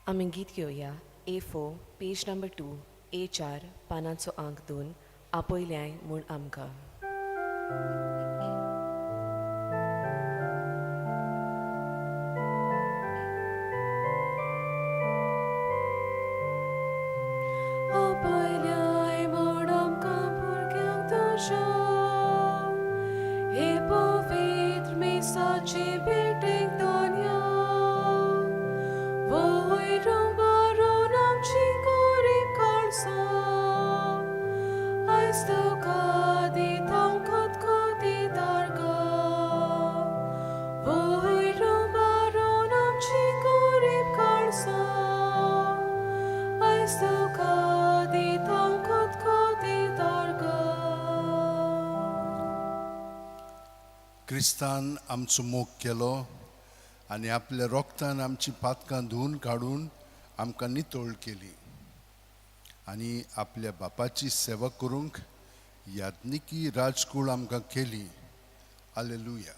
आमी गीत घेवया A4 page number 2 A4 पानाचो आंक 2 आपयल्याय म्हूण आमकां. आपयल्याय म्हूण आमकां भुरग्यांक तुज्या हे पवित्र मिसाची भेटेक दोनया वयर भरून आमची गरीब काळसां आयज तुका दिता खतखती दारगां वयर भरून आमची गरीब काळसां आयज तुका दिता खतखती दारगां. क्रिस्तान आमचो मोग केलो आनी आपल्या रोगतान आमची पातकां धुवन काडून आमकां नितळ केली आनी आपल्या बापाची सेवा करूंक याज्ञिकी राजकूळ आमकां केली. आलेलुया.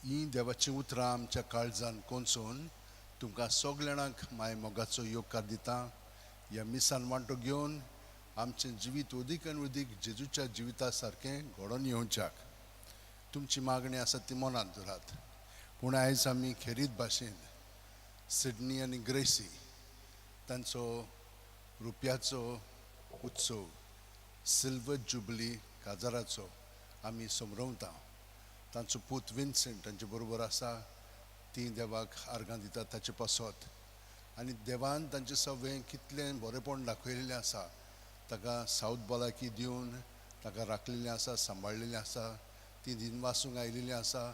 हीं देवाचीं उतरां आमच्या काळजान कोंचोवन तुमकां सगळ्यांक माय मोगाचो येवकार दिता. ह्या मिसान वांटो घेवन आमचें जिवीत अदीक आनी अदीक जेजूच्या जिविता सारकें घडोवन येवच्याक तुमची मागणी आसा ती मनांत धरात. पूण आयज आमी खेरीत भाशेन सिडनी आनी ग्रेसी तांचो रुपयाचो उत्सव सिल्वर जुबली काजाराचो आमी समरवता. तांचो पूत विन्सेंट तांचे बरोबर आसा. ती देवाक आर्गां दितात ताचे पासत आनी देवान तांचे सगळें कितलें बरेंपण दाखयलेलें आसा. ताका सावथ भलायकी दिवन ताका राखलेलें आसा, सांबाळलेलें आसा. ती दिनवासूंक आयिल्लीं आसा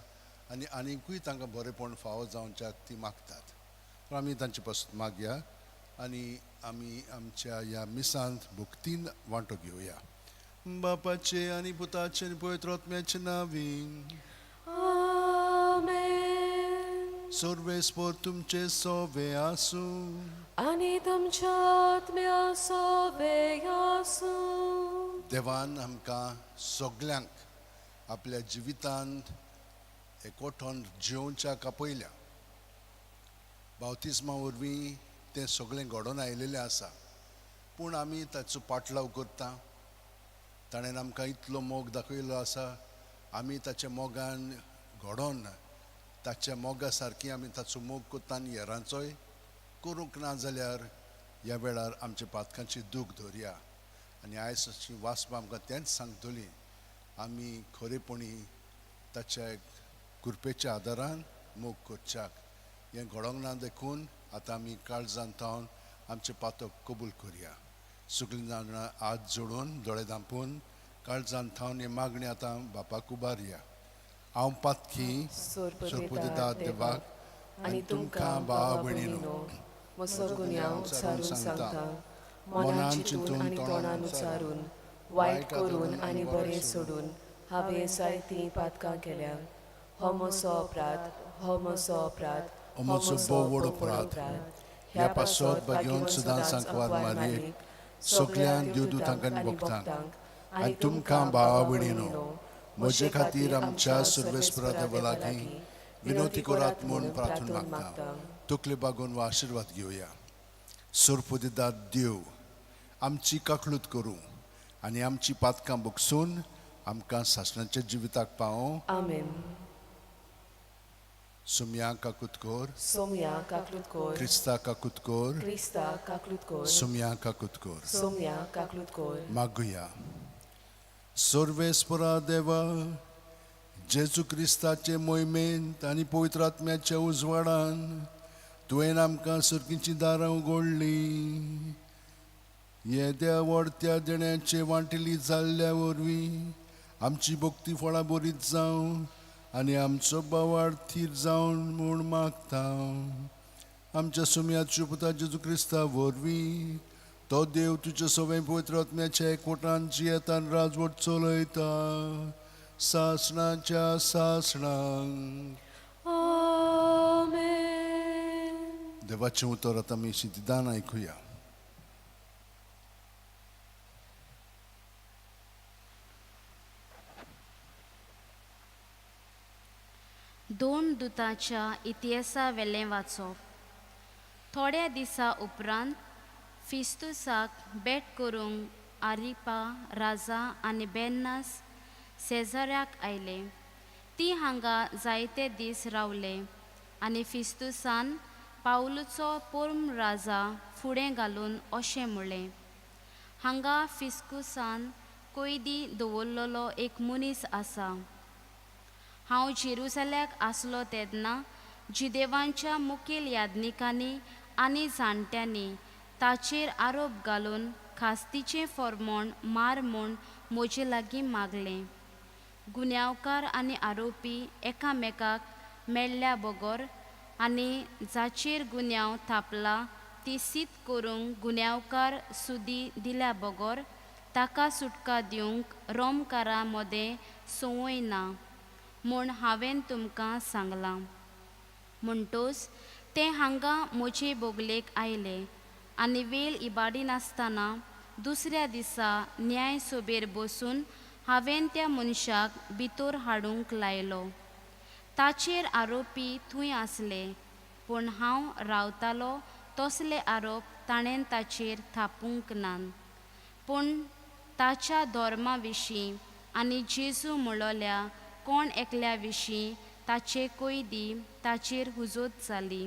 आनी आनीकूय तांकां बरेंपण फावो जावच्याक ती मागतात. तर आमी तांचे पासून मागया आनी आमी आमच्या ह्या मिसांत भक्तीन वांटो घेवया. बापाचे आनी पुताचे आनी पवित्र आत्म्याचे नांवीन. आमेन. सर्वेस्पर तुमचे सोवे आसूं. आनी तुमच्या आत्म्या सोवे आसूं. देवान आमकां सगल्यांक आपल्या जिवितांत एकवटोन जियोवच्याक आपयल्या. बावतिस्मा वरवीं तें सगळें घडोवन आयिल्लें आसा, पूण आमी ताचो पाटलाव करता. ताणें आमकां इतलो मोग दाखयलो आसा, आमी ताच्या मोगान घडोवन ताच्या मोगा सारकी आमी ताचो मोग करता आनी हेरांचोय करूंक ना जाल्यार ह्या वेळार आमच्या पातकांची दूख धरया. आनी आयज अशी वाचपा आमकां तेंच सांगतली, आमी खरेपणी ताच्या कृपेच्या आदारान मोग करच्याक हें घडोवंक ना. देखून आतां आमी काळजान थावन आमचें पातक कबूल करया. सगळीं जाणां हात जोडून दोळे धांपून काळजान थावन ही मागणी आतां बापाक उबारया. हांव पातकी सोरपदिता देवाक आनी तुमकां भावा भयणीनो म्हजो गुन्यांव उच्चारून सांगता. मनान चिंतून आनी तोंडान उच्चारून वायट करून आनी बरें सोडून हांवें जायतीं पातकां केल्या. हो म्हजो अपराध, हो म्हजो अपराध, हो म्हजो भोव व्हड अपराध. ह्या पासत भाग्योन सदांच सांकवार मारयेक सगळ्या देवदूतांक आनी भक्तांक आनी तुमकां भावा भयणीनो म्हजे खातीर आमच्या सर्वेस्परा देवा लागीं विनवती करात म्हूण प्रार्थना मागता. तकले बागोवन वा आशिर्वाद घेवया. सोरपुदिदाद देव आमची काकलूत करूं आनी आमची पातकां बगसून आमकां सासणाच्या जिविताक पावों. आमेन. सुमया काकूत कर. सोमया काकलूत कोर. क्रिस्ता काकूत कर. क्रिस्ता काकलूत कोर. सुमया काकूत कर. सोमया काकलूत कोर. मागुया. सर्वेस्परा देवा, जेजू क्रिस्ताचे मोहिमेंत आनी पवित्र आत्म्याच्या उजवाडान तुवें आमकां सर्गीचीं दारां उगडलीं. येद्या व्हडत्या देण्याचे वांटेली जाल्ल्या वरवीं आमची भक्ती फळां बरीत जावं आनी आमचो बावाळ थीर जावन म्हूण मागता. आमच्या सुमयाच्या पुता जेजू क्रिस्ता वरवीं तो देव तुज्या सगळें पवित्र आत्म्याच्या एकवटान जियेतान राजवट चलयता सासणाच्या सासणांक. आमेन. देवाचें उतर आतां आमी शितिदान आयकुया. दोन दुताच्या इतिहासा वेलें वाचप. थोड्या दिसा उपरांत फिस्तुसाक भेट करूंक आरिपा राजा आनी बेन्नास सेजाऱ्याक आयले. ती हांगा जायते दीस रावले आनी फिस्तुसान पावलूचो पोर्म राजा फुडें घालून अशें म्हणलें, हांगा फिस्कुसान कोयदी दवरलेलो एक मनीस आसा. हांव जेरुजाल्याक आसलो तेन्ना जिदेवांच्या मुखेल याज्ञिकांनी आनी जाणट्यांनी ताचेर आरोप घालून खास्तीचें फॉर्मोण मार म्हूण म्हजे लागीं मागलें. गुन्यांवकार आनी आरोपी एकामेकाक मेळ्ळ्या बगर आनी जाचेर गुन्यांव थापला ती सीत करूंक गुन्यांवकार सुदी दिल्या बगर ताका सुटका दिवंक रोमकारां मदें संवय ना म्हूण हांवें तुमकां सांगलां. म्हणटोच ते हांगा म्हजे बोगलेक आयले आनी वेळ इबाडिनासतना दुसऱ्या दिसा न्याय सोबेर बसून हांवें त्या मनशाक भितर हाडूंक लायलो. ताचेर आरोपी थंय आसले पूण हांव रावतालो तसले आरोप ताणें ताचेर थापूंक ना. पूण ताच्या धर्मा विशीं आनी जेजू म्हणलोल्या कोण एकल्या विशीं ताचे कोयदी ताचेर हुजत जाली.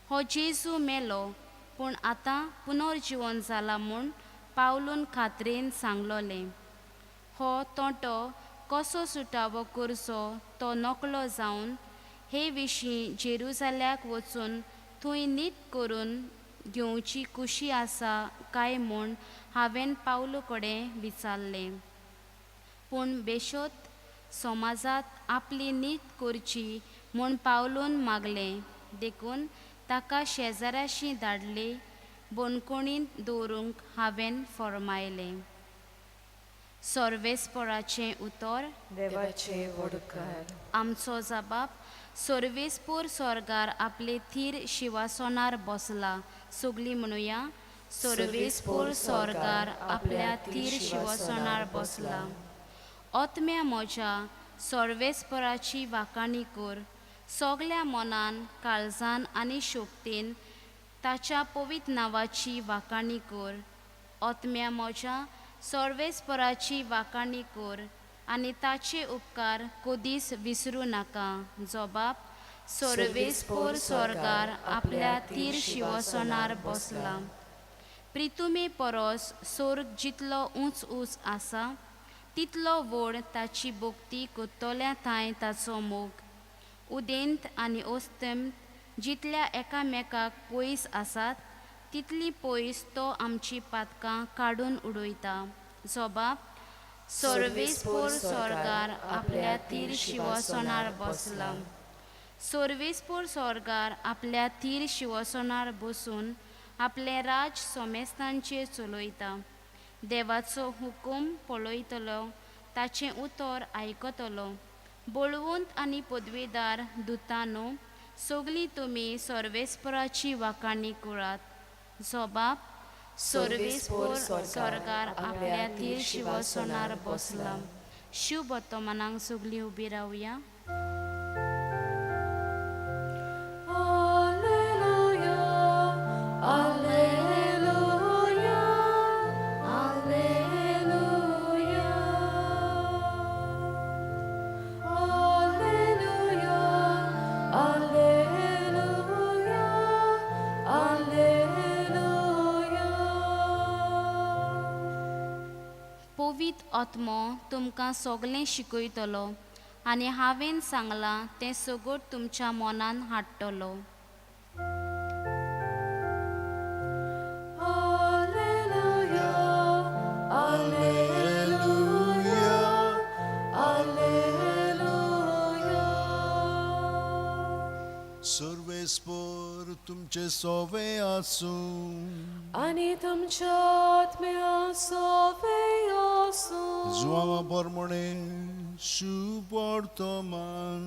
हो जेजू मेलो पूण आतां पुनर्जिवन जाला म्हूण पावलून खात्रेन सांगलोलें. हो तोंटो कसो सुटावो करचो तो नकळो जावन हे विशीं जेरुजाल्याक वचून थंय नीत करून घेवची खुशी आसा काय म्हूण हांवें पावलू कडेन विचारलें. पूण बेशोत समाजांत आपली नीत करची म्हूण पावलून मागलें देखून ताका शेजाऱ्याशी धाडले बंदखणींत दवरूंक हांवें फर्मायलें. सर्वेस्पराचें उतर. देवाचे वडकार. आमचो जबाब सर्वेस्पोर स्वर्गार आपले थीर शिवासनार बसला. सगलीं म्हणुया, सर्वेस्पोर स्वर्गार आपल्या थीर शिवासनार बसला. आत्म्या म्हज्या सर्वेस्पराची वाखाणी कर. सगल्या मनान काळजान आनी शक्तीन ताच्या पवित्र नांवाची वाखाणी कर. आत्म्या म्हज्या सर्वेस्पराची वाखाणी कर आनी ताचे उपकार कदीच विसरूं नाका. जबाब सर्वेस्पोर स्वर्गार आपल्या थीर शिवासनार बसला. प्रितुमे परस स्वर्ग जितलो उंच उंच आसा तितलो व्हड ताची भक्ती कोत्तल्या थांय ताचो मोग. उदेंत आनी अस्तंत जितल्या एकामेकाक पयस आसात तितली पयस तो आमची पातकां काडून उडयता. जबाब सर्वेस्पोर स्वर्गार आपल्या थीर शिवासनार बसला. सर्वेस्पोर स्वर्गार आपल्या थीर शिवासनार बसून आपलें राज सोमेस्तांचेर चलयता. देवाचो हुकूम पळयतलो, ताचें उतर आयकतलो. बळवंत आनी पदवेदार दुतानो सगलीं तुमी सर्वेस्पराची वाखाणी करात. जबाब सर्वेस्पोर स्वर्गार आपल्या थीर शिवासनार बसला. शुभ वर्तमानाक सगलीं उबी रावया. Alleluia, Alleluia, Alleluia. Alleluia, Alleluia, Alleluia. पवित्र आत्मो तुमकां सगलें शिकयतलो आनी हांवें सांगलां तें सगट तुमच्या मनान हाडटलो. Alleluia, Alleluia, Alleluia. सर्वेस्पोर तुमचे सोवे आसूं. आनी तुमच्या आत्म्या सोवे आसूं. जुआंवा पोरमोणे शुभ वर्तमान.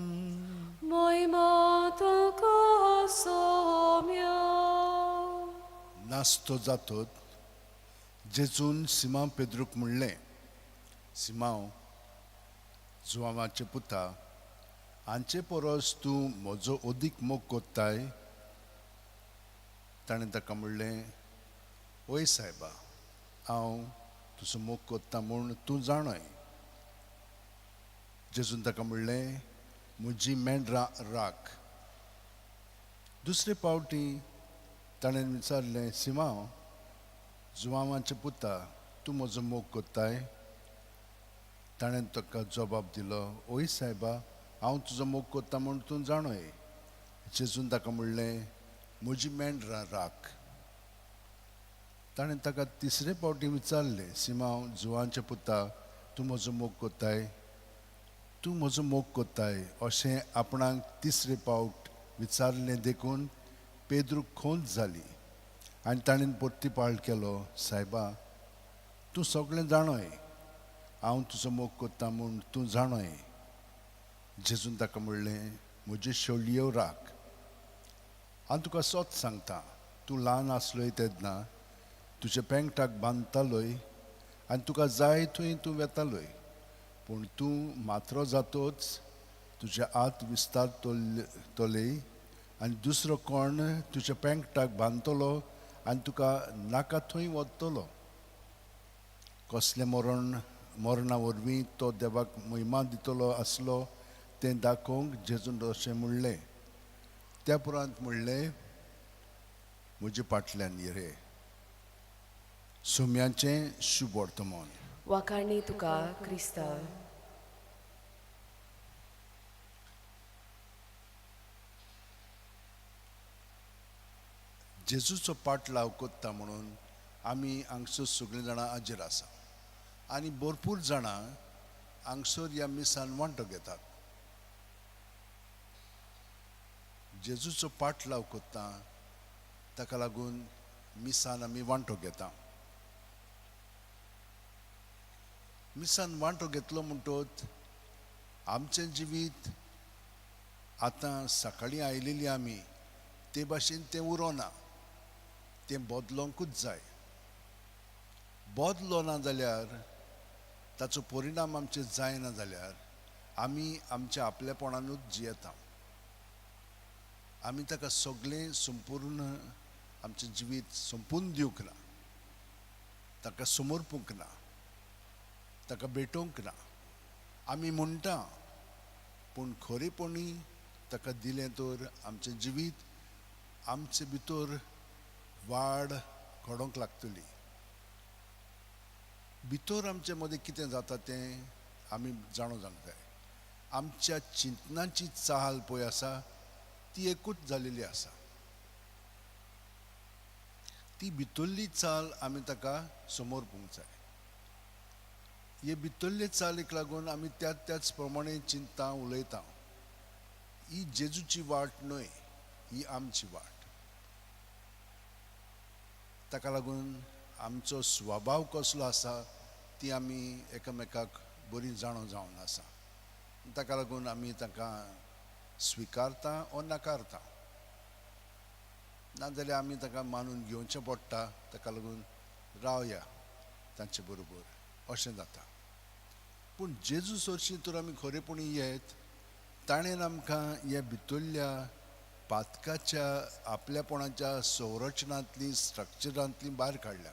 मोहिमा तुका सोम्या. नास्तो जातत जेजून सिमांव पेद्रूक म्हणलें, सिमांव जुआंवाचे पुता, हांचे परस तूं म्हजो अदीक मोग कोत्ताय? ताणें ताका म्हणलें, ओय सायबा, हांव तुजो मोग कोत्ता म्हूण तूं जाणय. जेजून ताका म्हणलें, म्हजी मेंढरां राख. दुसरे पावटी ताणें विचारलें, सिमांव, जुवांवाचे पुता, तूं म्हजो मोग कोत्ताय? ताणें ताका जबाब दिलो, ओय सायबा, हांव तुजो मोग कोत्ता म्हूण तूं जाणय. जेजून ताका म्हणलें, म्हजी मेंढरां राख. ताणें ताका तिसरे पावटी विचारलें, सिमांव, जुवांचे पुता, तूं म्हजो मोग कोत्ताय? तूं म्हजो मोग कोत्ताय अशें आपणाक तिसरे पावट विचारलें देखून पेद्रूक खोंत जाली आनी ताणें परतीपाळ केलो, सायबा, तूं सगळें जाणय, हांव तुजो मोग कोत्ता म्हूण तूं जाणय. जेजून ताका म्हणलें, म्हज्यो शेळयो राख. हांव तुका सत सांगता, तूं ल्हान आसलोय तेन्ना तुज्या पेंगटाक बांदतालोय आनी तुका जाय थंय तूं वेतालोय, पूण तूं मात्रो जातोच तुज्या हात विस्तार तोलय आनी दुसरो कोण तुज्या पेंगटाक बांदतलो आनी तुका नाका थंय वतलो. कसलें मरण मरणा वरवीं तो देवाक महिमा दितलो आसलो तें दाखोवंक जेजून अशें म्हणलें. त्या उपरांत म्हणलें, म्हजे फाटल्यान ये रे. सोम्याचें शुभ वर्तमान. वाखाणी तुका क्रिस्ता. जेजूचो पाटलाव कोत्ता म्हणून आमी हांगसर सगळीं जाणां हाजीर आसा आनी भरपूर जाणां हांगसर ह्या मिसान वांटो घेतात. जेजूचो पाटलाव कोत्ता ताका लागून मिसान आमी वांटो घेता. मिसान वांटो घेतलो म्हणटोच आमचें जिवीत आतां सकाळीं आयलेली आमी ते भाशेन तें उरोना, तें बदलोंकूच जाय. बदलो ना जाल्यार ताचो परिणाम आमचेर जायना जाल्यार आमी आमच्या आपलेपणानूच जियेता. आमी ताका सगळें संपूर्ण आमचें जिवीत संपून दिवंक ना, ताका समर्पूंक ना, ताका भेटोवंक ना. आमी म्हणटा पूण खरेपणी ताका दिलें तर आमचें जिवीत आमचे भितर वाड घडोवंक लागतली. भितर आमचे मदें कितें जाता तें आमी जाणो जावंक जाय. आमच्या चिंतनाची चाल पळय आसा ती एकूच जालेली आसा. ती भितरली चाल आमी ताका समर्पूंक जाय. हे भितरले चालीक लागून आमी त्याच त्याच प्रमाणे चिंतता उलयता. ही जेजूची वाट न्हय, ही आमची वाट. ताका लागून आमचो स्वभाव कसलो आसा ती आमी एकामेकाक बरी जाणो जावन आसा. ताका लागून आमी तांकां स्विकारता ओ नाकारता, नाजाल्यार आमी ताका मानून घेवचें पडटा. ताका लागून रावया तांचे बरोबर अशें जाता. पूण जेजू सरशी तर आमी खरेपणी येत ताणें आमकां ह्या भितरल्या पातकाच्या आपल्यापणाच्या संरचनांतली स्ट्रक्चरांतली भायर काडल्या.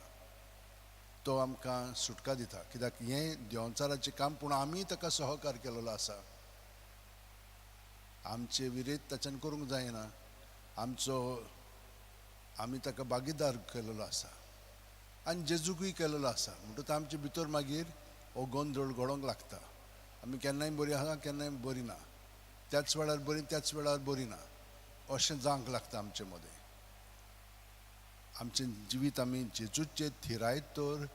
तो आमकां सुटका दिता, कित्याक हें देंवचाराचें काम, पूण आमी ताका सहकार केलेलो आसा. आमचे विरेत ताच्यान करूंक जायना, आमचो आमी ताका भागीदार केलेलो आसा आनी जेजूकूय केलेलो आसा. म्हणटकच आमचे भितर मागीर हो गोंदळ घडोवंक लागता. आमी केन्नाय बरी आसा, केन्नाय बरी ना, त्याच वेळार बरी त्याच वेळार बरी ना, अशें जावंक लागता आमचे मदें. आमचें जिवीत आमी जेजूचेर थिरायत तर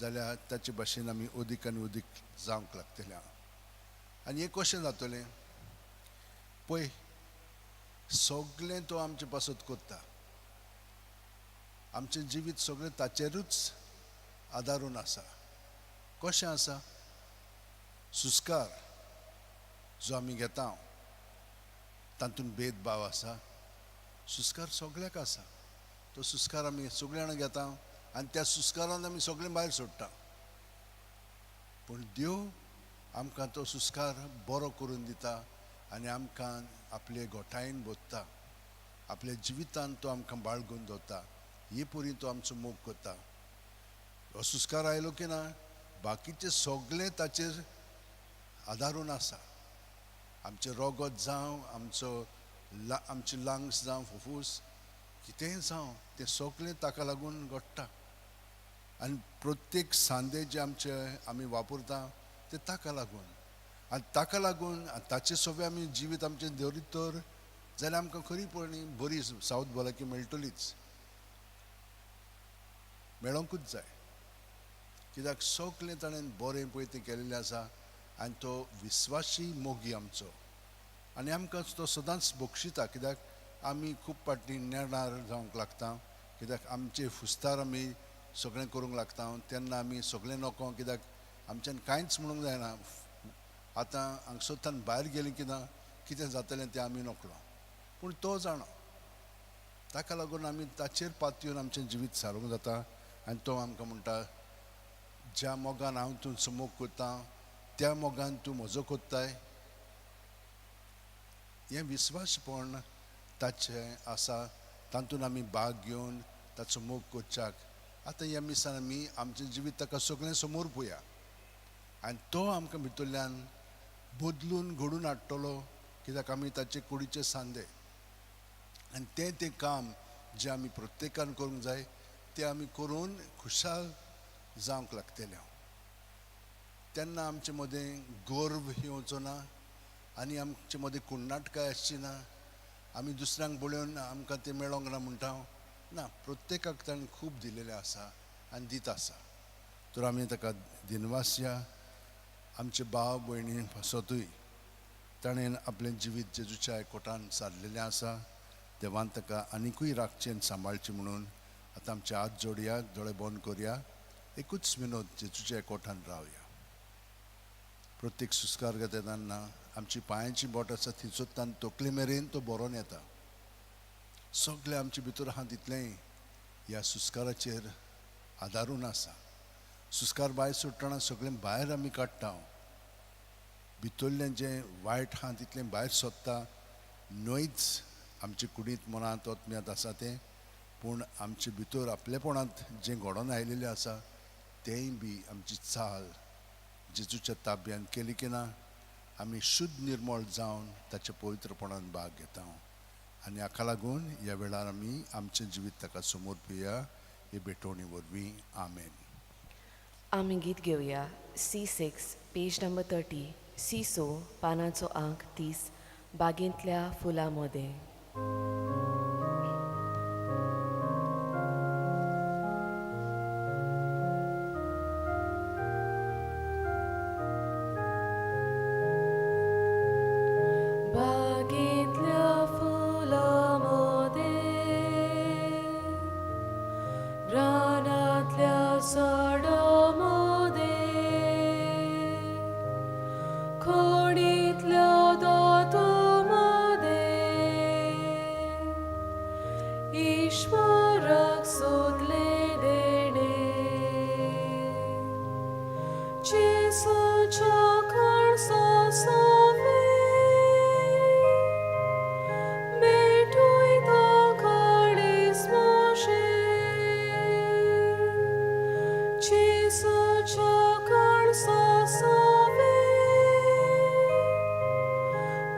जाल्यार ताचे भाशेन आमी अदीक आनी अदीक जावंक लागतले. आनी हें कशें जातलें पळय, सगळें तो आमचे पासत करता. आमचें जिवीत सगळें ताचेरूच आदारून आसा. कशें आसा? सुस्कार जो आमी घेता तातूंत भेदभाव आसा. सुस्कार सगळ्याक आसा. तो सुस्कार आमी सगळीं जाणां घेता आनी त्या सुस्कारान आमी सगळें भायर सोडटा. पूण देव आमकां तो सुस्कार बरो करून दिता आनी आमकां आपले गोठायेन भरता. आपल्या जिवितान तो आमकां बाळगून दवरता. हे परी तो आमचो मोग करता. हो सुस्कार आयलो की ना बाकीचे सगळे ताचेर आदारून आसा. आमचें रोगत जावं, आमचो आमचे लंग्स जावं, फुफ्फुस कितेंय जावं, तें सगळें ताका लागून घडटा. आनी प्रत्येक सांदे जे आमचे आमी वापरता ते ताका लागून, आनी ताका लागून ताचे सोबे आमी जिवीत आमचें दवरीत तर जाल्यार आमकां खरीपणी बरी सावथ भलायकी मेळटलीच, मेळोंकूच जाय. कित्याक सगळें ताणें बरें पळय तें केलेलें आसा आनी तो विस्वासी मोगी आमचो आनी आमकां तो सदांच बक्षिता. कित्याक आमी खूब फावटी नेणार जावंक लागता, कित्याक आमचे फुस्तार आमी सगळें करूंक लागता तेन्ना आमी सगळें नको, कित्याक आमच्यान कांयच म्हणूंक जायना. आतां हांगसरच्यान भायर गेलीं की ना कितें जातलें तें आमी नकळो, पूण तो जाणो. ताका लागून आमी ताचेर पातयेवन आमचें जिवीत सारूंक जाता. आनी तो आमकां म्हणटा, ज्या मोगान हांव तुमचो मोग करता त्या मोगान तूं म्हजो करताय. हें विस्वासपण ताचें आसा, तातूंत आमी भाग घेवन ताचो मोग करच्याक आतां ह्या मिसान आमी आमचें जिवीत ताका सगळें समोर पळया आनी तो आमकां भितरल्यान बदलून घडून हाडटलो, कित्याक आमी ताचे कुडीचे सांदे. आनी तें तें काम जें आमी प्रत्येकान करूंक जाय तें आमी करून खुशाल जावंक लागतले. तेन्ना आमचे मदें गर्व येवचो ना आनी आमचे मदें कुण्णाटकाय आसची ना. आमी दुसऱ्यांक पळोवन आमकां तें मेळोंक ना म्हणटा ना, प्रत्येकाक ताणें खूब दिलेलें आसा आनी दित आसा. तर आमी ताका दिनवासया. आमचे भाव भयणी पासतूय ताणें आपलें जिवीत जेजूच्या एकवटान सारलेलें आसा. देवान ताका आनिकूय राखचें आनी सांबाळचें म्हणून आतां आमचे हात जोडया, दोळे बंद करया, एकूच विनोद जेजूच्या एकवटान रावया. प्रत्येक सुस्कार घेता तेन्ना आमची पांयांची बोट आसा थंयसर तकले मेरेन तो बरोवन येता. सगळें आमचे भितर आहा तितलेंय ह्या सुस्काराचेर आदारून आसा. सुस्कार भायर सोडटना सगळें भायर आमी काडटा, भितरलें जें वायट आहा तितलें भायर सोदता. न्हयच आमचे कुडींत मनांत आत्म्यांत आसा तें, पूण आमचे भितर आपलेपणांत जें घडोवन आयिल्लें आसा तेंय बी आमची चाल जेजूच्या ताब्यान केली की ना आमी शुद्ध निर्मळ जावन ताच्या पवित्रपणान भाग घेता. आनी हाका लागून ह्या वेळार आमी आमचें जिवीत ताका समर्पिया हे भेटवणी वरवीं. आमेन. आमी गीत घेवया C6 page number 30, सिसो पानाचो आंक 30, बागेंतल्या फुलां मदें. बागेंतल्या फुलां मदें, रानांतल्या झाडां मदें, खोणींतल्या दांतां मदें, ईश्वराक सोदलें देणें, जेजूच्या काळजा सवें भेटयता काळीज म्हजें, जेजूच्या काळजा सवें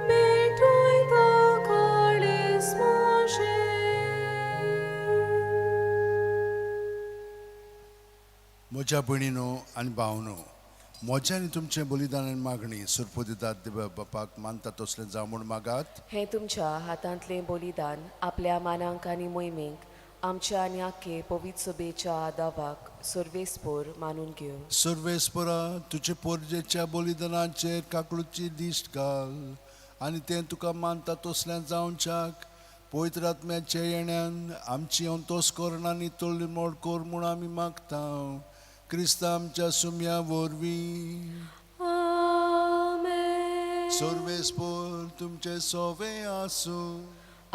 भेटयता काळीज म्हजें. म्हज्या भयणीनो आनी भावनो, म्हज्या आनी तुमचें बलिदान आनी मागणी सुरपुदितात देवा बापाक मानता तसलें जावं म्हूण मागात. हें तुमच्या हातांतलें बलिदान आपल्या मानांक आनी मोहिमेक आमच्या आनी आख्खे पवित्र सभेच्या दावाक सर्वेस्पोर मानून घेवं. सर्वेस्परा, तुजे पोरजेच्या बलिदानाचेर काकळूची दिश्ट घाल आनी तें तुका मानता तसलें जावच्याक पवित्र आत्म्याच्या येण्यान आमची अंतस्करणां नितळ निर्मळ कर म्हूण आमी मागता. क्रिस्ता आमच्या सुम्या वरवीं. आमेन. सर्वेस्पोर तुमचे सोवे आसूं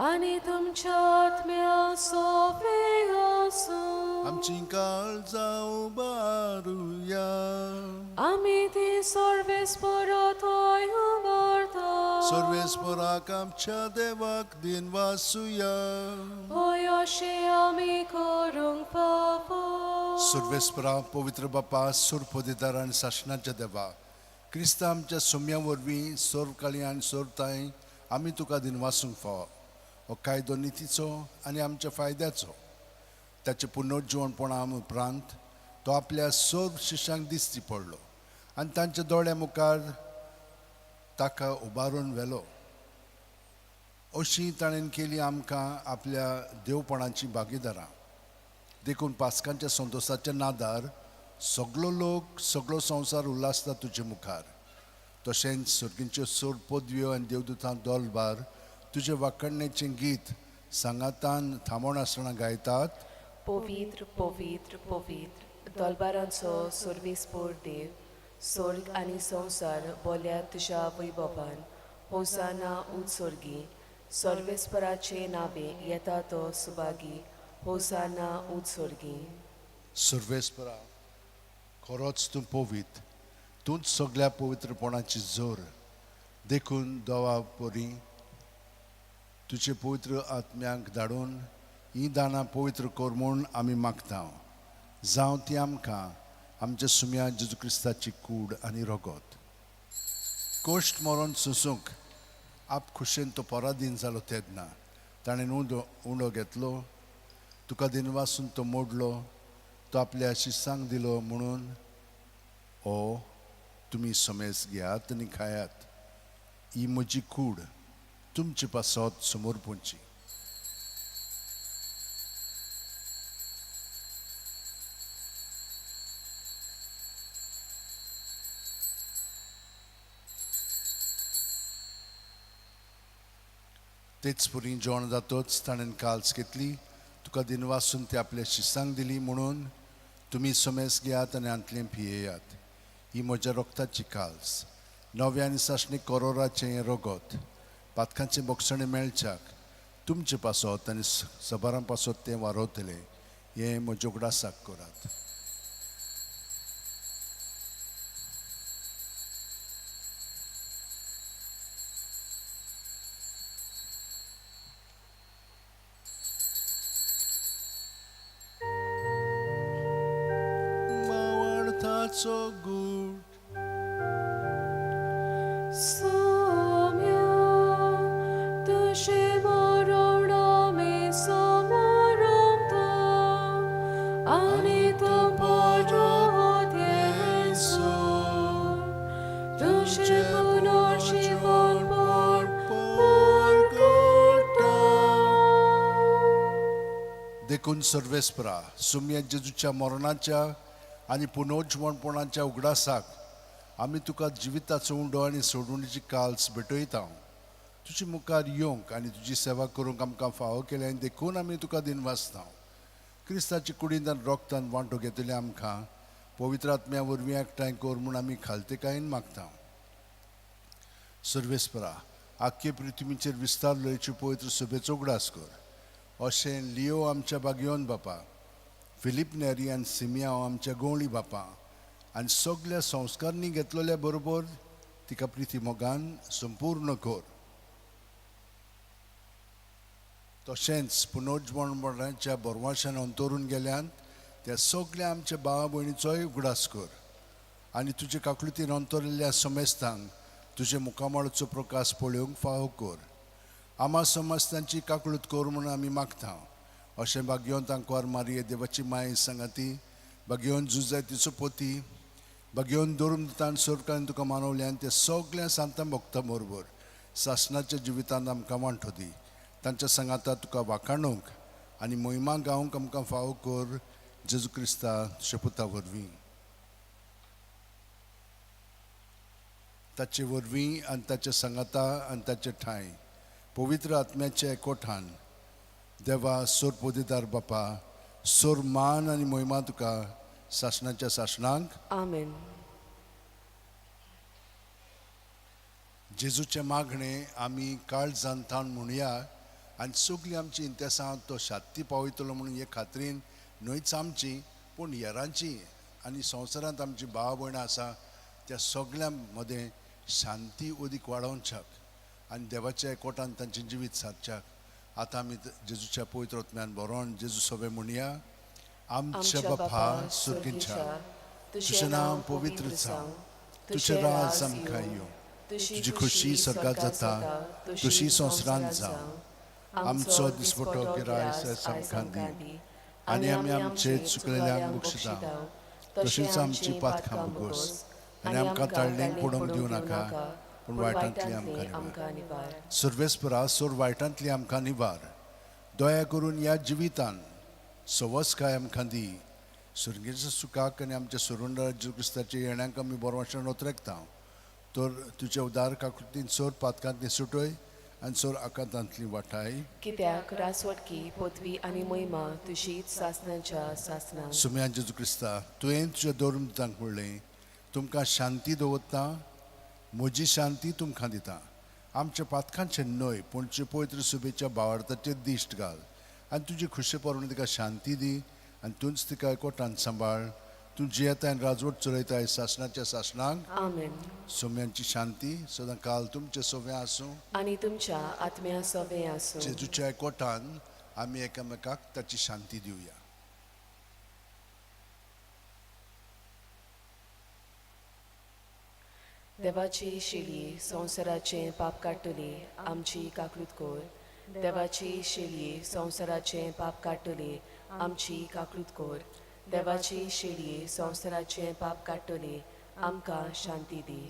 आनी तुमच्या आत्म्या सोवे आसूं. आमची काळजां उबारुया. आमी ती सर्वेस्परा थंय उबारता. सर्वेस्पराक आमच्या देवाक दिनवासुया. हय अशें आमी करूंक फावो. सर्वेस्परा, पवित्र बापा, सुरपदिदार आनी सासणाच्या देवा, क्रिस्ता आमच्या सुम्या वरवीं सर्व काळी आनी सर्वताय आमी तुका दिनवासूंक फावो. हो कायदो नितीचो आनी आमच्या फायद्याचो. ताचें पुनर्जिवणपणा उपरांत तो आपल्या सर्व शिश्यांक दिश्टी पडलो आनी तांच्या दोळ्या मुखार ताका उबारून व्हेलो. अशी ताणें केली आमकां आपल्या देवपणाची भागीदारां. देखून पास्कांच्या संतोशाच्या नादार सगलो लोक, सगलो संवसार उल्हासता तुजे मुखार. तशेंच सर्गींच्यो सोड पदव्यो आनी देवदूतां दोलबार तुजे वाखणणेचें गीत सांगातान थांबोनासतना गायतात. पवित्र पवित्र पवित्र दलबारांचो सर्वेस्पोर देव, स्वर्ग आनी संवसार बोल्या तुज्या वैभवान. होसाना उत्सर्गी. सर्वेस्पराचे नावे येता तो सुभागी. होसाना उत्सर्गी. सर्वेस्परा, खरोच तूं पवित्र, तूंच सगल्या पवित्रपणाची जोर. देखून देवा परी तुजे पवित्र आत्म्यांक धाडून हीं दानां पवित्र कर म्हूण आमी मागता. जावं ती आमकां आमच्या सुम्या जेजू क्रिस्ताची कूड आनी रगत. कोश्ट मरोन सोंसूंक आप खुशेन तो पराधीन जालो तेन्ना ताणें उंडो उंडो घेतलो, तुका दिनवासून तो मोडलो, तो आपल्या शिसांक दिलो म्हणून, ओ तुमी समेज घेयात आनी खायात, ही म्हजी कूड तुमचे पासत समर्पूंची. तेच पुरी जेवण जातोच ताणें काल्स घेतली, तुका दिनवासून ती आपल्या शिसांक दिली म्हणून, तुमी समेज घेयात आनी हांतलें पियेयात, ही म्हज्या रक्ताची काल्स, नव्या आनी सासणी करोराचें हें रगत, पातकांचें बोगसणें मेळच्याक तुमचे पासत आनी सबारां पासत तें वारवतलें. हें म्हज्या उगडासाक करात. मावळताचो गूट. सोम्या तुजें मरण आमी समरमता आनी तूं परत येसो तुजें पुनर्जीवनपण परगटा. देखून सर्वेस्परा, सुम्या जेजूच्या मरणाच्या आनी पुनर्जिवणपणाच्या उगडासाक आमी तुका जिविताचो उंडो आनी सोडवणीची काल्स भेटयता. तुजे मुखार येवंक आनी तुजी सेवा करूंक आमकां फावो केल्या आनी देखून आमी तुका दिनवासता. क्रिस्ताचे कुडींत आनी रोगतान वांटो घेतले आमकां पवित्र आत्म्या वरवीं एकठांय कर म्हूण आमी खालतेकायेन मागता. सर्वेस्परा, आख्खे पृथ्वीचेर विस्तार लयचे पवित्र सभेचो उगडास कर. अशें लियो आमच्या बागयोन बापा, फिलीप नेरी आनी सिमियांव आमच्या गवळी बापा आनी सगल्या संस्कारांनी घेतलेल्या बरोबर तिका प्रिती मोगान संपूर्ण कर. तशेंच पुनर्जवणपणाच्या बोरवाशान अंतरून गेल्यान त्या सगल्या आमच्या भावा भयणीचोय उगडास कर आनी तुजे काकळुतीन अंतरिल्ल्या समेस्तांक तुजे मुखामळाचो प्रकाश पळोवंक फावो कर. आमा समस्तांची काकळूत कर म्हूण आमी मागता. अशें भाग्योन तांकां मारये देवाची माय सांगाती, भाग्योन जुजाय तिचो पोती, भाग्योन धरून दितान सरकारान तुका मानवल्यान ते सगळ्या सांतां भोगता बरोबर सासणाच्या जिवितांत आमकां वांटो दी. तांच्या सांगाता तुका वाखाणूंक आनी मोहिमा गावंक आमकां फावो कर, जेजू क्रिस्ता शपुता वरवीं. ताचे वरवीं आनी ताच्या सांगाता आनी ताचे ठांय पवित्र आत्म्याच्या एकवठान देवा सोर पोदिदार बापा, सोर मान आनी मोहिमा तुका सासणाच्या सासणांक. आमेन. जेजूचें मागणें आमी काळजान थावन म्हणया आनी सगळीं आमची इंतेसां तो शांती पावयतलो म्हणून हे खात्रीन न्हयच आमची पूण हेरांची आनी संवसारांत आमची भाव भयणां आसा त्या सगळ्यां मदें शांती अदीक वाडोवच्याक आनी देवाच्या एकवटान तांचें जिवीत सादच्याक आतां आमी जेजूच्या पवित्र आत्म्यान बरोवन जेजू सोबे म्हणया. आमच्या बापा सुर्गींच्या, तुजें नांव पवित्र जावं, तुजें राज आमकां येवं, तुजी खोशी स्वर्गात जाता तशी संवसारांत जावं. आमचो दिसपटो गिरायस आमकां दी आनी आमी आमचे चुकलेल्यांक बक्षिता तशीच आमची पातकां भोगोस आनी आमकां ताळणेक पडोवंक दिवं नाका, पूण वायटांतली आमकां निवार. सर्वेस्परा सोर वायटांतली आमकां निवार. दया करून ह्या जिवितान सवसकाय आमकां दी. सुर्गेच्या सुखाक आनी आमच्या सुरुंडा जेजू क्रिस्ताच्या येण्याक आमी बरवशान ओतरेकता. तर तुज्या उदार काकृतीन सोर पातकांतली सुटय आनी सोर आकांतांतली वाटाय. कित्याक रासवटकी पदवी आनी महिमा तुजीच सासणाच्या सासणां. सुम्या जेजू क्रिस्ता, तुवें तुज्या धर्मदूतांक म्हणलें, तुमकां शांती दवरता, म्हजी शांती तुमकां दिता. आमच्या पातकांचें न्हय पूण तुजे पवित्र सुबेच्या भावार्थाचेर दिश्ट घाल आनी तुजी खुशे परून तिका शांती दी आनी तूंच तिका एकवटान सांबाळ. तूं जियेताय आनी राजवट चलयताय सासणाच्या सासणाक. आमेन. सोम्यांची शांती सदां काल तुमचे सोव्या आसूं आनी तुमच्या आत्म्या सोबें आसूं. जेजूच्या एकवटान आमी एकामेकाक ताची शांती दिवया. देवाची शेली संवसाराचें पाप काडटली आमची काकूत कर. देवाची शेली संवसाराचें पाप काडटली आमची काकूत कर. देवाची शेली संवसाराचें पाप काडटली आमकां शांती दी.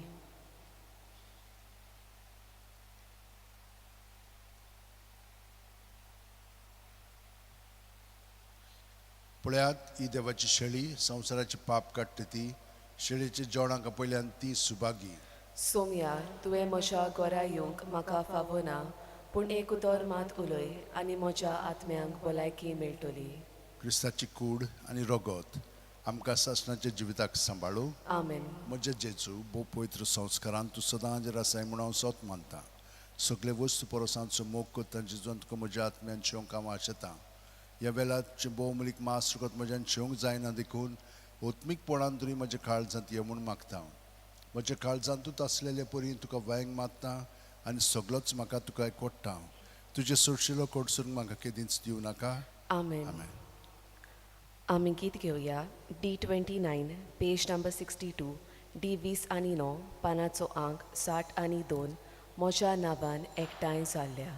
पळयात, ही देवाची शेळी संवसाराचें पाप काडटा ती शेळीच्या जेवणाक पयल्यान ती सुभागी. सोम्या, तुवें म्हज्या घरा येवंक म्हाका फावना, पूण एक उतर मात उलय आनी म्हज्या आत्म्यांक भलायकी मेळटली. क्रिस्ताची कूड आनी रगत आमकां सासणाच्या जिविताक सांबाळू. आमेन. म्हज्या जेजू भोव पवित्र संस्कारान तूं सदां हाजीर आसाय म्हूण हांव सोत मानता. सगळे वस्तू परस हांचो मोग करता जेजून तुका म्हज्या आत्म्यान शेवंक हांव आशेतां. ह्या वेळार तुजें भोवमूलीक मास रगत म्हज्यान शेवंक जायना देखून आत्मीकपणान तरी म्हज्या काळजांत ये म्हूण मागता. म्हज्या काळजांतूच आसलेले परी तुका वेंग मारता आनी सगळोच म्हाका तुका एकवट्टा. तुजें सोडशिलो कोडसून म्हाका केदींच दिवं नाका. आमेन. आमेन. आमी गीत घेवया D 29 page number 62, D 29 पानाचो आंक 62, म्हज्या नांवान एकठांय जाल्ल्या.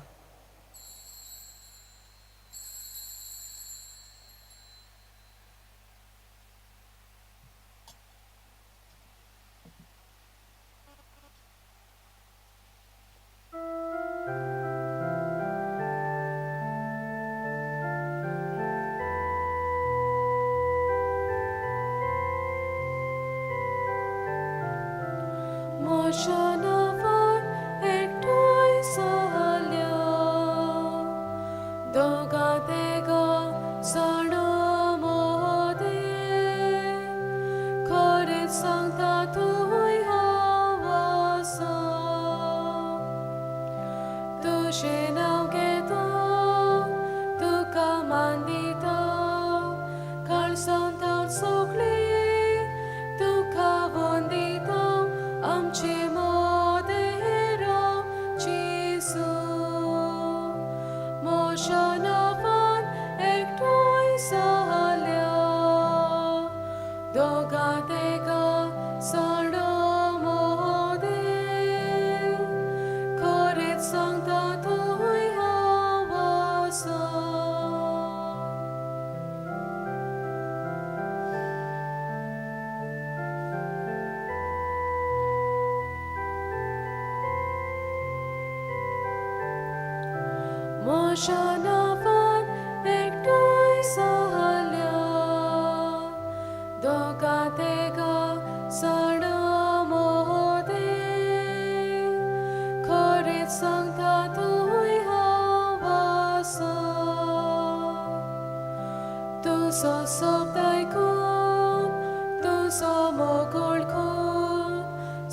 म्हज्या नांवान एकठांय जाल्या दोगां तेगां जाणां मदें, खरेंच सांगता तूंय हांव आसा. तुजें नांव घेता, तुका मान दिता, काळजांत सगळीं तुका वंदिता. आमचे मदें राव जेजू, म्हज्या नांवान एकठांय जाल्या दोगां तेगां जाणां मदें, खरेंच सांगता तूंय हांव आसा. म्हज्या नांवान एकठांय जाल्या दोगां तेगां जाणां मदें, खरेंच सांगता तूंय हांव आसा. तुजो शब्द आयकून, तुजो मोग वळखून,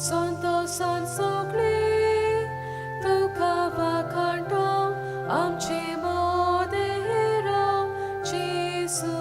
संतोसान सगळीं तुका वाखाणटा. आमचे मदें राव जेजू.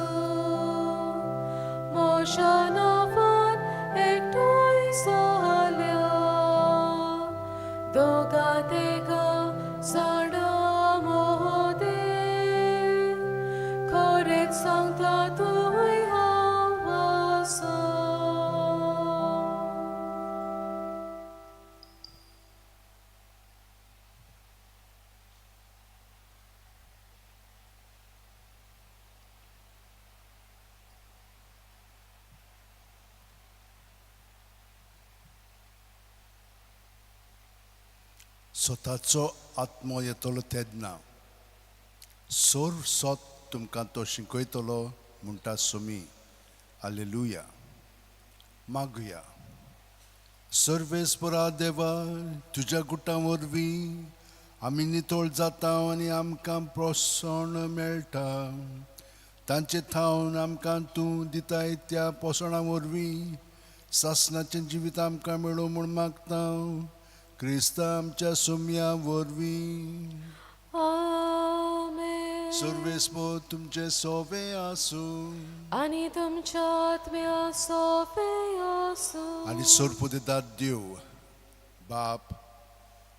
स्वताचो आत्मो येतलो तेन्ना सर्व सत तुमकां तो शिकयतलो म्हणटा सोमी. आलेलुया. मागुया. सर्वेस्परा देवा, तुज्या गुटां वरवीं आमी नितळ जाता आनी आमकां पोसण मेळटा. तांचे थावन आमकां तूं दिताय त्या पोसणा वरवीं सासणाचें जिवीत आमकां मेळूं म्हूण मागता, क्रिस्ता आमच्या सोम्या वरवीं. आमेन. सर्वेस्पर तुमचे सोवे आसूं. आनी तुमच्या आत्म्या सोफे आसूं. आनी सोरपुदेदात देव बाप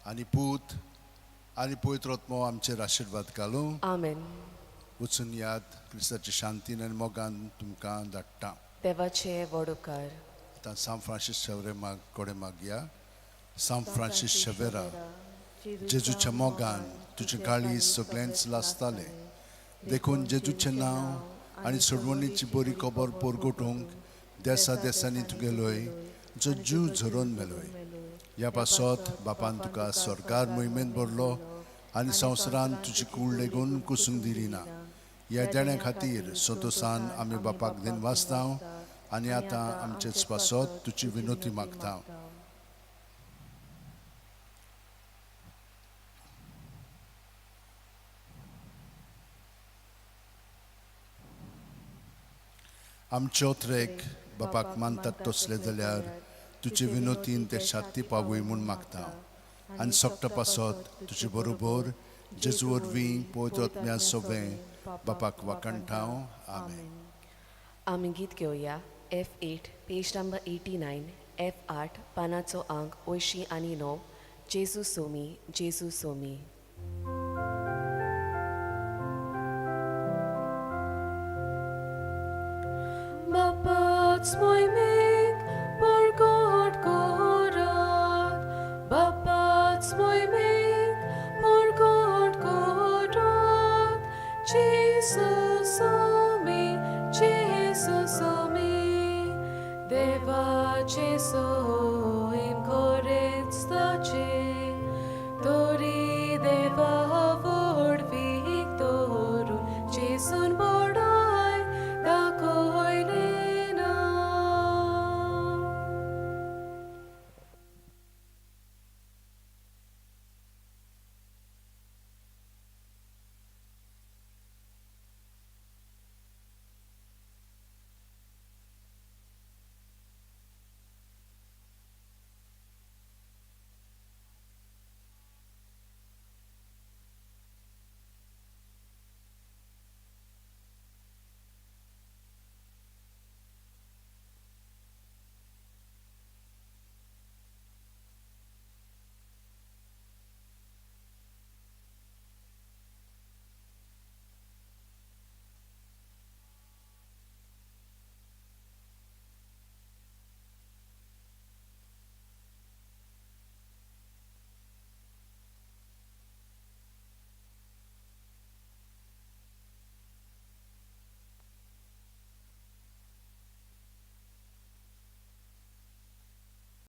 आनी पूत आनी पवित्र आत्मो आमचेर आशिर्वाद घालूं. आमेन. वचून याद, क्रिस्ताच्या शांतीन आनी मोगान तुमकां धाडटा. देवाचे व्हड उपकार. आतां सांत फ्रांसीस शेवरे माग कडेन मागया. सांत फ्रांसीस शेवेरा, जेजूच्या मोगान तुजें काळीज सगळ्यांच लासतालें, देखून जेजूचें नांव आनी सोडवणीची बरी खबर परगटूंक देसा देसांनी तुगेलोय जो जीव झरोवन मेलोय. ह्या पासत बापान तुका स्वर्गार मोहिमेंत भरलो आनी संवसारान तुजी कूड लेगून कुसूंक दिली ना. ह्या देण्या खातीर संतोसान आमी बापाक दिन वाचता आनी आतां आमचेच पासत तुजी विनोती मागता. आमच्यो त्रेक बापाक मानतात तसले जाल्यार तुजे विनोतीन ते शांती पावय म्हूण मागता आनी सोकटा पासत तुजे बरोबर जेजू वरवीं पवित्र आत्म्या सोवें बापाक वाखाणटांव. आमेन. आमी गीत घेवया F8, page number 89, F8, पानाचो आंक 89. जेजू सोमी, जेजू सोमी. बापाच मोहिमेक परगट करात, बापाच मोहिमेक परगट करात, जेजू सोमी, जेजू सोमी, देवाचे सोमी.